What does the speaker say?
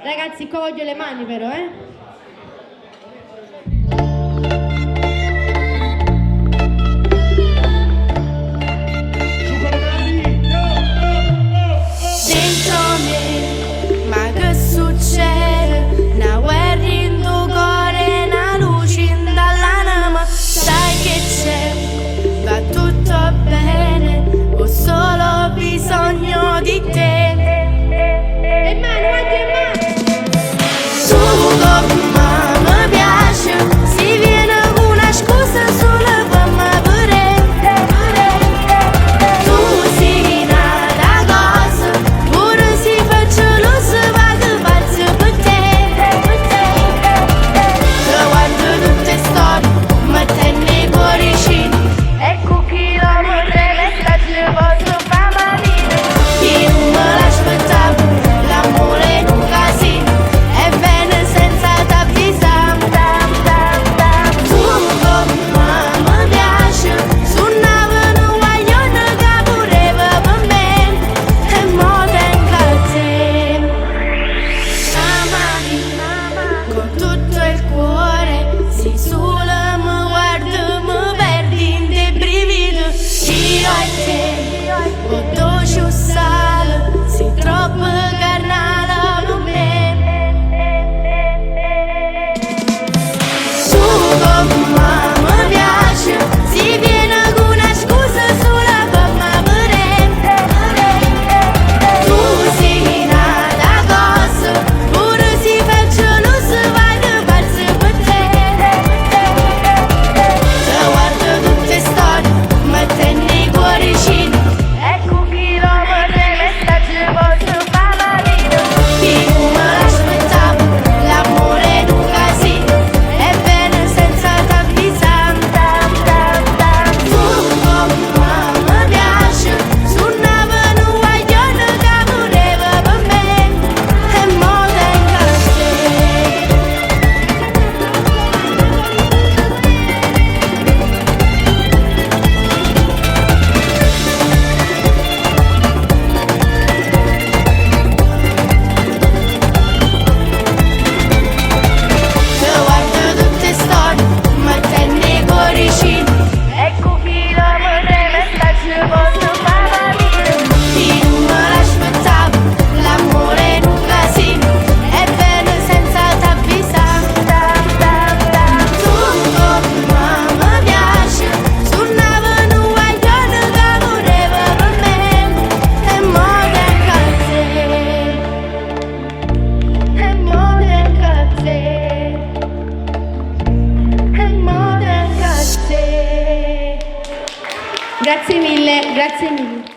Ragazzi, qua voglio le mani però, eh. Su con le mani! No, no, no, Dentro me, ma che succede? 'Na guerra in tu cuore, 'na luce in dall'anima. Sai che c'è? Va tutto bene, ho solo bisogno di te. E mano, guardi e mano! Tu come mi piace, si viene una scusa solo per me vedere. Tu sei nata cosa, pure se faccio luce vado pazzo per te. Te guardo tutte storie, ma te ne cuoricino. Ecco chi l'amore messaggio posso fare marino. Io non me l'aspettavo, l'amore è un casino. E viene senza t'avvisare. Tu come mi piace, suonavo un guaglione che voleva per me. E mo tengo a te. Amami con tutto il cuore, se solo mi guardo mi perdi in dei brividi. Io e te, o dolce o sale, sei troppo carnale per me. Tu come mi piace, si viene con una scusa sola per me vedere. Tu sei nata cosa, pure se faccio luce vado pazzo per te. Te guardo tutte storie, ma te ne cuoricino. Ecco chi l'amore messaggio posso fare marino. Io non me l'aspettavo, l'amore è un casino. E viene senza t'avvisare. Tu come mi piace, suonavo un guaglione che voleva per me. E mo tengo a te. Te guardo tutte storie, ma te ne cuoricino. Ecco chi l'amore messaggio posso fare marino. Io non me l'aspettavo, l'amore è un casino. E viene senza t'avvisare. Tu come mi piace, suonavo un guaglione che voleva per me. E mo tengo a te. E mo tengo a te. E mo tengo a te. Grazie mille, grazie mille.